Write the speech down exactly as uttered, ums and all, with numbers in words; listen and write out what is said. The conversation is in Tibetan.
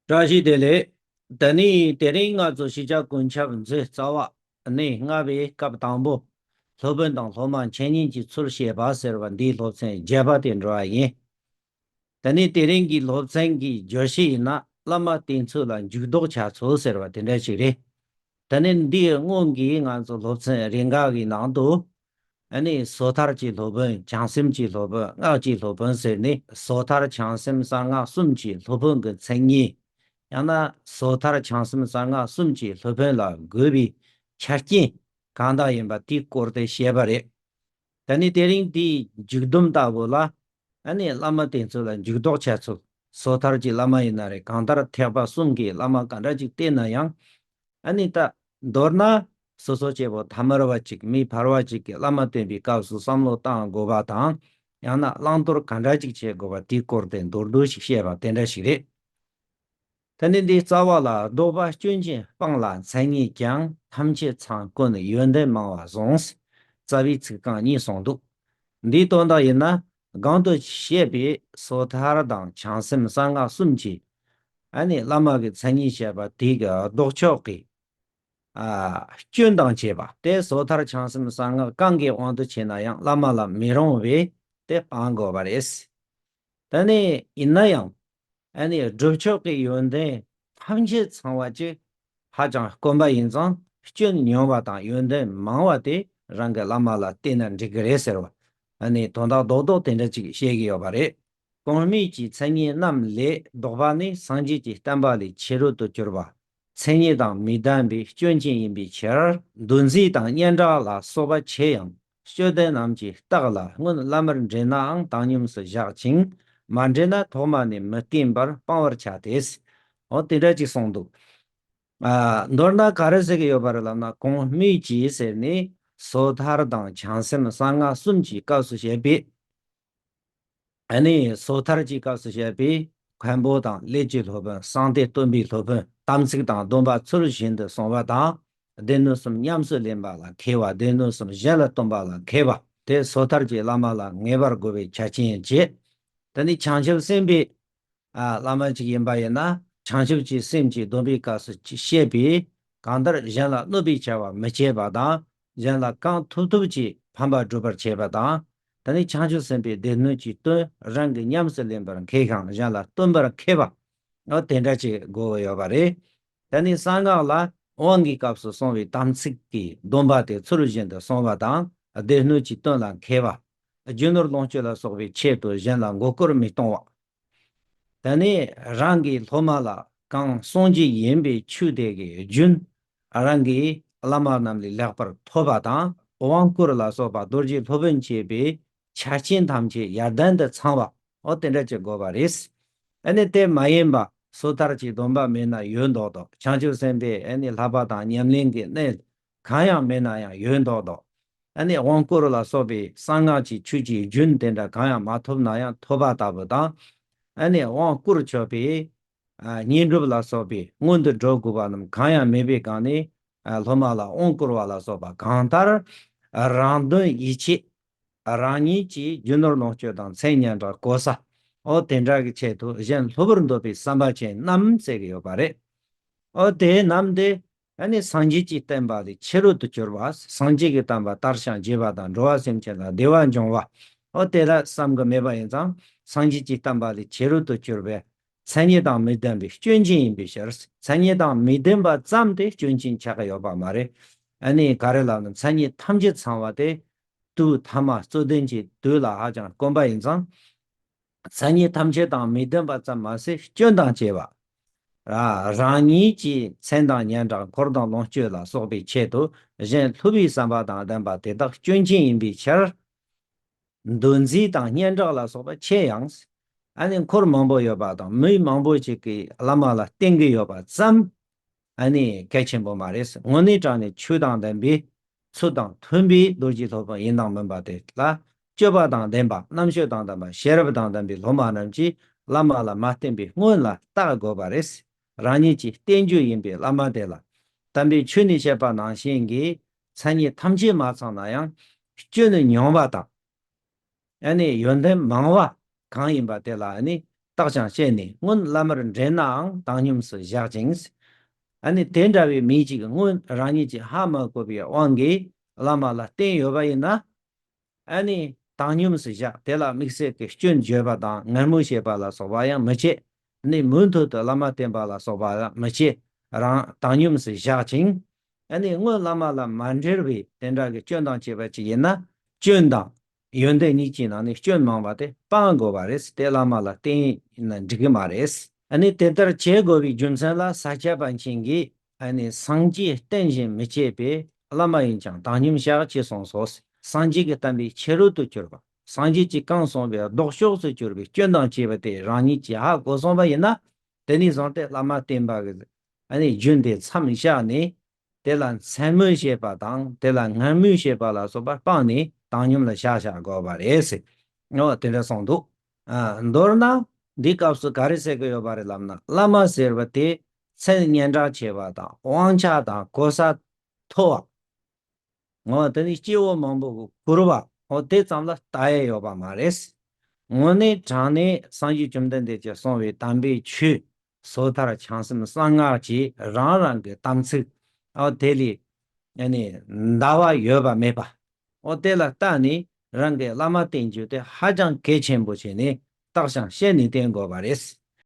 བཀྲ་ཤིས་བདེ་ལེགས། ད་ནི་དེ་རིང་ང་ཚོ་ཤེས་བྱ་ཀུན་ཁྱབ་མཛོད་རྩ་བ་ནས་ལྔ་པའི་སྐབས་དང་པོ། སློབ་དཔོན་དང་སློབ་མ་འཆད་ཉན་གྱི་ཚུལ་བཤད་པ་ཟེར་བ་འདིའི་སློབ་ཚན་བརྒྱད་པ་དེ་འགྲོ་བ་ཡིན། ད་ནི་དེ་རིང་གི་སློབ་ཚན་གྱི་བརྗོད་གཞི་ཡིན་ན། བླ་མ་བསྟེན་ཚུལ་ལ་འཇུག་ལྡོག་བྱ་ཚུལ་ཟེར་བ་དེ་འདྲ་ཞིག་རེད། ད་ནི་འདིའི་སྔོན་གྱི་ང་ཚོ་སློབ་ཚན་རེ་འགའ་གི་ནང་དུ། ཨ་ནི་སོ་ཐར་གྱི་སློབ་དཔོན། བྱང་སེམས་ཀྱི་སློབ་དཔོན། སྔགས་ཀྱི་སློབ་དཔོན་ཟེར་ནས། སོ་ཐར་བྱང་སེམས་གསང་སྔགས་གསུམ་གྱི་སློབ་དཔོན་གྱི་མཚན་ཉིད། ཡང་ན་སོ་ཐར་བྱང་སེམས་གསང་སྔགས་གསུམ་གྱི་སློབ་དཔོན་ལ་དགོས་པའི་ཆ་རྐྱེན་གང་དག་ཡིན་པ་དེའི་སྐོར་དེ་བཤད་པ་རེད། ད་ནི་དེ་རིང་དེའི་མཇུག་བསྡོམས་ལྟ་བུ་ལ། ཨ་ནི་བླ་མ་བསྟེན་ཚུལ་ལ་འཇུག་ལྡོག་བྱ་ཚུལ། སོ་ཐར་གྱི་བླ་མ་ཡིན་ན་རེད། གང་ལྟར་ཐེག་པ་གསུམ་གྱི་བླ་མ་ག་འདྲ་ཅིག་བསྟེན་ན་ཡང་། ཨ་ནི་ད་མདོར་ན་སོ་སོ་སྐྱེ་བོ་ཐ་མལ་པ་ཅིག་མི་ཕལ་པ་ཅིག་གིས་བླ་མ་བསྟེན་པའི་སྐབས་སུ་བསམ་བློ་བཏང་དགོས་པ་དང་། ཡང་ན་བླང་དོར་ག་འདྲ་ཅིག་བྱེད་དགོས་པ་དེའི་སྐོར་དེ་མདོར་བསྡུས་ཤིག་བཤད་པ་དེ་འདྲ་ཞིག་རེད། ད་ནི་འདིའི་རྩ་བ་ལ། ལྡོག་པ་སྐྱོན་ཅན་སྤངས་ལ་མཚན་ཉིད་ཀྱང་། ཐམས་ཅད་ཚང་ཀུན་ཡོན་ཏན་མང་བ་བཟུང་། རྩ་བའི་ཚིག་རྐང་གཉིས་གསུངས་འདུག་འདིའི་དོན་དག་ཡིན་ན། གོང་དུ་བཤད་པའི་སོ་ཐར་དང་བྱང་སེམས་གསང་སྔགས་གསུམ་གྱི་ཨ་ནི་བླ་མ་གི་མཚན་ཉིད་བཤད་པ་དེ་གི་ལྡོག་ཕྱོགས་ཀྱི་ཨ་སྐྱོན་དང་བཅས་པ་དེ། སོ་ཐར་བྱང་སེམས་གསང་སྔགས་གང་གི་དབང་དུ་བྱས་ན་ཡང་བླ་མ་ལ་མི་རུང་བས་དེ་སྤང་དགོས་པ་རེད། ད་ནི་ཡིན་ན་ཡང་། ཨ་ནི་སྒྲུབ་ཕྱོགས་ཀྱི་ཡོན་ཏན་ཐམས་ཅད་ཚང་བ་ཅིག་ཧ་ཅང་དཀོན་པ་ཡིན་ཙང་། སྐྱོན་ཉུང་བ་དང་ཡོན་ཏན་མང་བ་དེ་རང་གི་བླ་མ་ལ་བསྟེན་ན་འགྲིག་གི་རེད་ཟེར་བ། ཨ་ནི་དོན་དག་རྡོག་རྡོག་དེ་འདྲ་ཅིག་བཤད་ཀྱི་ཡོད་པ་རེད། གོང་སྨོས་ཀྱི་མཚན་ཉིད་རྣམས་ལས། ལྡོག་པ་ནི་སངས་རྒྱས་ཀྱི་བསྟན་པ་ལས་ཕྱི་རོལ་དུ་གྱུར་པ། མཚན་ཉིད་དང་མི་ལྡན་པའི་སྐྱོན་ཅན་ཡིན་པའི་ཕྱིར། འདུ་འཛི་དང་སྙན་གྲགས་ལ་སོགས་པ་ཆེ་ཡང་། སྐྱོན་ལྡན་རྣམས་ཀྱི་རྟགས་ལ། སྔོན་བླ་མར་འདྲེན་ནའང་བཏང་སྙོམས་སུ་བཞག་ཅིང་། མ་འདྲེན་ན་ཐོག་མ་ནས་མི་བསྟེན་པར་སྤང་བར་བྱ་སྟེ། འོ་དེ་འདྲ་ཅིག་གསུངས་འདུག་ཨ། མདོར་ན་ག་རེ་ཟེར་གྱི་ཡོད་པ་རེད་ལབ་ན། གོང་སྨོས་ཀྱི་ཟེར་ནས་སོ་ཐར་དང་བྱང་སེམས་གསང་སྔགས་གསུམ་གྱི་སྐབས་སུ་བཤད་པའི། ཨ་ནི་སོ་ཐར་གྱི་སྐབས་སུ་བཤད་པའི་མཁན་པོ་དང་ཀླད་ཀྱི་སློབ་དཔོན། གསང་སྟེ་སྟོན་པའི་སློབ་དཔོན། དམ་ཚིག་དང་སྡོམ་པ་ཚུལ་བཞིན་དུ་བསྲུང་བ་དང་། སྡེ་སྣོད་གསུམ་ཉམས་སུ་ལེན་པ་ལ་མཁས་པ། སྡེ་སྣོད་གསུམ་གཞན་ལ་སྟོན་པ་ལ་མཁས་པ། དེ་སོ་ཐར་གྱི་བླ་མ་ལ་ངེས་པར་དགོས་པའི་ཆ་རྐྱེན་བཅས། ད་ནི་བྱང་ཆུབ་སེམས་དཔའི་ཨ་བླ་མ་ཅིག་ཡིན་པ་ཡིན་ན། བྱང་ཆུབ་ཀྱི་སེམས་ཀྱི་སྡོམ་པའི་སྐབས་སུ་བཤད་པའི། གང་ལྟར་གཞན་ལ་གནོད་པའི་བྱ་བ་མི་བྱེད་པ་དང་། གཞན་ལ་གང་ཐུབ་ཐུབ་ཀྱིས་ཕན་པ་སྒྲུབ་པར་བྱེད་པ་དང་། ད་ནི་བྱང་ཆུབ་སེམས་དཔའི་སྡེ་སྣོད་ཀྱི་དོན་རང་གིས་ཉམས་སུ་ལེན་པར་མཁས་ཤིང་། གཞན་ལ་སྟོན་པར་མཁས་པ། འོ་དེ་འདྲ་ཅིག་དགོས་ཡོད་པ་རེད། ད་ནི་གསང་སྔགས་ལ་དབང་གི་སྐབས་སུ་གསུངས་པའི་དམ་ཚིག་གི་སྡོམ་པ་དེ་ཚུལ་བཞིན་དུ་བསྲུང་བ་དང་། སྡེ་སྣོད་ཀྱི་དོན་ལ་མཁས་པ། རྒྱུ་ནོར་ལོངས་སྤྱོད་ལ་སོགས་པའི་ཆེད་དུ་གཞན་ལ་མགོ་སྐོར་མི་གཏོང་བ། ད་ནི་རང་གི་སློབ་མ་ལ་གང་གསུང་རྒྱུ་ཡིན་པའི་ཆོས་དེ་གི་རྒྱུན། རང་གི་བླ་མ་རྣམས་ལས་ལེགས་པར་ཐོབ་པ་དང་། དབང་བསྐུར་ལ་སོགས་པ་རྡོ་རྗེ་སློབ་དཔོན་བཅས་པའི་ཆ་རྐྱེན་ཐམས་ཅད་ཡར་ལྡན་དུ་ཚང་བ། འོ་དེ་འདྲ་ཅིག་དགོས་པ་རེད། ཨ་ནི་དེ་མ་ཡིན་པ་སོ་ཐར་གྱི་སྡོམ་པ་མེད་ན་ཡོད་མདོག་མདོག་བྱང་ཆུབ་སེམས་དཔའི་ཨ་ནི་བསླབ་པ་དང་ཉམས་ལེན་གྱི་གནད་གང་ཡང་མེད་ན་ཡང་ཡོད་མདོག་མདོག་ཨ་ནི་དབང་བསྐུར་ལ་སོགས་པའི་གསང་སྔགས་ཀྱི་ཆོས་ཀྱི་རྒྱུན་དེ་འདྲ་གང་ཡང་མ་ཐོབ་ན་ཡང་ཐོབ་པ་ལྟ་བུ་དང་། ཨ་ནི་དབང་བསྐུར་ཆོག་པའི་ཨ་བསྙེན་སྒྲུབ་ལ་སོགས་པའི་སྔོན་དུ་འགྲོ་དགོས་པ་རྣམས་གང་ཡང་མེད་པའི་སྒང་ནས། ཨ་སློབ་མ་ལ་དབང་བསྐུར་བ་ལ་སོགས་པ་གང་ལྟར་རང་དོན་ཡིད་ཆེས། རང་ཉིད་ཀྱི་རྒྱུ་ནོར་ལོངས་སྤྱོད་དང་མཚན་སྙན་གྲགས་གོ་ས། འོ་དེ་འདྲ་གི་ཆེད་དུ་གཞན་སློབ་པར་འདོད་པའི་བསམ་པ་ཅན་རྣམས་ཟེར་གྱི་ཡོད་པ་རེད། འོ་དེ་རྣམས་དེ་ཨ་ནི་སངས་རྒྱས་ཀྱི་བསྟན་པ་ལས་ཕྱི་རོལ་དུ་གྱུར་པ། སངས་རྒྱས་ཀྱི་བསྟན་པ་དར་ཞིང་རྒྱས་པ་དང་། འགྲོ་བ་སེམས་ཅན་ལ་བདེ་བ་འབྱུང་བ། འོ་དེ་ལ་བསམ་གྱི་མེད་པ་ཡིན་ཙང་། སངས་རྒྱས་ཀྱི་བསྟན་པ་ལས་ཕྱི་རོལ་དུ་གྱུར་པའི་མཚན་ཉིད་དང་མི་ལྡན་པའི་སྐྱོན་ཅན་ཡིན་པའི་ཕྱིར། མཚན་ཉིད་དང་མི་ལྡན་པ་ཙམ་དེ་སྐྱོན་ཅན་ཆགས་ཀྱི་ཡོད་པ་མ་རེད། ཨ་ནི་ག་རེ་ལབ་ན། མཚན་ཉིད་ཐམས་ཅད་ཚང་བ་དེ་དུས་ཐ་མ་རྩོད་ལྡན་གྱི་དུས་ལ་ཧ་ཅང་དཀོན་པ་ཡིན་ཙང་། མཚན་ཉིད་ཐམས་ཅད་དང་མི་ལྡན་པ་ཙམ་མ་ཟད་སྐྱོན་དང་བཅས་པ། ར་རང་ཉིད་ཀྱི་མཚན་དང་སྙན་གྲགས། འཁོར་དང་ལོངས་སྤྱོད་ལ་སོགས་པའི་ཆེད་དུ་གཞན་སློབ་པའི་བསམ་པ་དང་ལྡན་པ་དེ་དག་སྐྱོན་ཅན་ཡིན་པའི་ཕྱིར། འདུ་འཛི་དང་སྙན་གྲགས་ལ་སོགས་པ་ཆེ་ཡང་། ཨ་ནི་འཁོར་མང་པོ་ཡོད་པ་དང་མི་མང་པོ་ཞིག་གིས་བླ་མ་ལ་བསྟེན་གྱི་ཡོད་པ་ཙམ། ཨ་ནི་གལ་ཆེན་པོ་མ་རེད། དངོས་གནས་དྲང་ནས་ཆོས་དང་ལྡན་པའི་ཚུལ་དང་མཐུན་པའི་རྡོ་རྗེ་སློབ་དཔོན་ཡིན་དང་མིན་པ་དེ་ལ། སྤྱོད་པ་དང་ལྡན་པ། རྣམ་དཔྱོད་དང་ལྡན་པ། ཤེས་རབ་དང་ལྡན་པའི་སློབ་མ་རྣམས་ཀྱིས་བླ་མ་ལ་མ་བསྟེན་པའི་སྔོན་ལ་བརྟག་དགོས་པ་རེད། རང་ཉིད་ཀྱི་བསྟེན་རྒྱུ་ཡིན་པའི་བླ་མ་དེ་ལ། དམ་པའི་ཆོས་ནས་བཤད་པ་ནང་བཞིན་གྱི་མཚན་ཉིད་ཐམས་ཅད་མ་ཚང་ན་ཡང་། སྐྱོན་ནི་ཉུང་བ་དང་། ཨ་ནི་ཡོན་ཏན་མང་བ་གང་ཡིན་པ་དེ་ལ་ཨ་ནི་ བརྟག་ཅིང་དཔྱད་ནས་སྔོན་བླ་མར་འདྲེན་ནའང་བཏང་སྙོམས་སུ་བཞག་ཅིང་། ཨ་ནི་དེ་འདྲ་བའི་མི་གཅིག་སྔོན་རང་ཉིད་ཀྱིས་ཧ་མ་གོ་བའི་དབང་གིས་བླ་མ་ལ་བརྟེན་ཡོད་པ་ཡིན་ན། ཨ་ནི་བཏང་སྙོམས་སུ་བཞག་དེ་ལ་དམིགས་བསལ་གྱི་སྐྱོན་བརྗོད་པ་དང་ངན་སྨོད་བྱེད་པ་ལ་སོགས་པ་ཡང་མི་བྱེད། ནི་མུ་མཐུད་དུ་བླ་མ་བསྟེན་པ་ལ་སོགས་པ་ཡང་མི་བྱེད། རང་བཏང་སྙོམས་སུ་བཞག་ཅིང་། ཨ་ནི་སྔོན་བླ་མ་ལ་མ་འབྲེལ་བའི་དེ་འདྲ་གི་སྐྱོན་དང་བཅས་པ་ཅིག་ཡིན་ན། སྐྱོན་དང་ཡོན་ཏན་གཉིས་ཀྱི་ནང་ནས་སྐྱོན་མང་བ་དེ་སྤང་དགོས་པ་རེད། དེ་བླ་མ་ལ་བརྟེན་ན་འགྲིག་གི་མ་རེད། ཨ་ནི་དེ་ལྟར་བྱེད་དགོས་པའི་རྒྱུ་མཚན་ལ་ས་སྐྱ་པཎ་ཆེན་གྱིས། ཨ་ནི་སངས་རྒྱས་བསྟེན་ཞིང་མི་བསྐྱེད་པའི་བླ་མ་ཡིན་ཀྱང་བཏང་སྙོམས་བཞག་ཅེས་གསུངས་སོ། སངས་རྒྱས་ཀྱིས་བསྟན་པའི་ཕྱི་རོལ་དུ་གྱུར་པ། སངས་རྒྱས་ཀྱིས་གང་གསུངས་པའི་ལྡོག་ཕྱོགས་སུ་གྱུར་པའི་སྐྱོན་དང་བཅས་པ་དེ་རང་ཉིད་ཀྱིས་ཧ་གོ་སོང་བ་ཡིན་ན། དེ་ནས་བཟུང་སྟེ་བླ་མ་བསྟེན་པ་གི་ཨ་ནི་རྒྱུན་དེ་མཚམས་བཞག་ནས། དེ་ལ་མཚན་སྨོད་བྱེད་པ་དང་དེ་ལ་ངན་སྨོད་བྱེད་པ་ལ་སོགས་པ་སྤངས་ནས་བཏང་སྙོམས་ལ་བཞག་བཞག་དགོས་པ་རེད་ཟེར། ཨོ་དེ་འདྲ་གསུངས་འདུག་ཨ། མདོར་ན་འདིའི་སྐབས་སུ་ག་རེ་ཟེར་གི་ཡོད་པ་རེད་ལབ་ན། བླ་མ་ཟེར་བ་དེ་མཚན་སྙན་གྲགས་ཆེ་བ་དང་དབང་ཆ་དང་གོ་ས་མཐོ་བ། ངོ་། དེ་ནི་སྐྱེ་བོ་མང་པོ་གི་གུས་པ། འོ་དེ་ཙམ་ལ་ལྟ་ཡས་ཡོད་པ་མ་རེད། དངོས་གནས་དྲང་གནས་སངས་རྒྱས་བཅོམ་ལྡན་འདས་ཀྱིས་གསུངས་པའི་དམ་པའི་ཆོས། སོ་ཐར། བྱང་སེམས་གསང་སྔགས་ཀྱི་རང་རང་གི་དམ་ཚིག་ཨོ་དེ་ལས་ཨ་ནི་འདའ་བ་ཡོད་པ་མེད་པ། ཨོ་དེ་ལ་ལྟ་ནས་རང་གི་བླ་མ་བསྟེན་རྒྱུ་དེ་ཧ་ཅང་གལ་ཆེན་པོ་བྱས་ནས་བརྟག་ཅིང་དཔྱད་ནས་བསྟེན་དགོས་པ་རེད།